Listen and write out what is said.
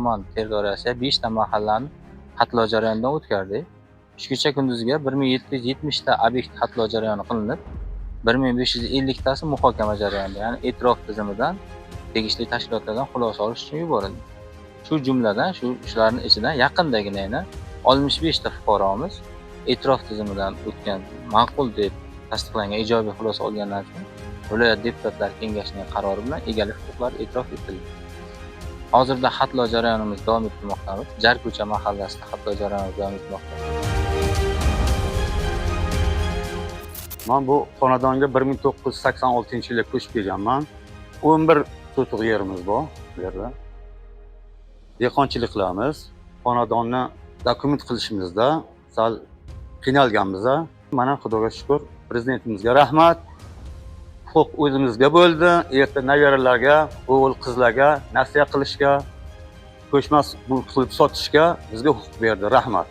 Tuman territoriyasida 5 ta mahallani xatlov jarayonidan o'tkazdik. Shu kecha kunduzga 1770 ta obyekt xatlov jarayoni qilinib, 1550 tasi muhokama jarayonida, ya'ni e'tirof tizimidan tegishli tashkilotlardan xulosa olish uchun yuborildi. Shu jumladan, shularning ichidan yaqindagina yana 65 ta fuqaromiz e'tirof tizimidan o'tgan, ma'qul deb tasdiqlangan ijobiy xulosa olgandan so'ng viloyat deputatlar kengashining qarori bilan egalik huquqlari e'tirof etildi. Hozirda xatlov jarayonimiz davom ettirmoqdamiz. Jarko'cha mahallasida xatlov jarayoni davom etmoqda. Man bu xonadonga 1986-yilda ko'chib kelganman. 11 sotix yerimiz bor bu yerda. Dehqonchilik qilamiz. Xonadonni dokument qilishimizda sal qiynalganmiz. Mana Xudoga shukur, prezidentimizga rahmat. Huquq o'zimizga bo'ldi. Erta nabiralarga, o'g'il qizlarga nasiya qilishga, ko'chmas mulk qilib sotishga bizga huquq berdi. Rahmat.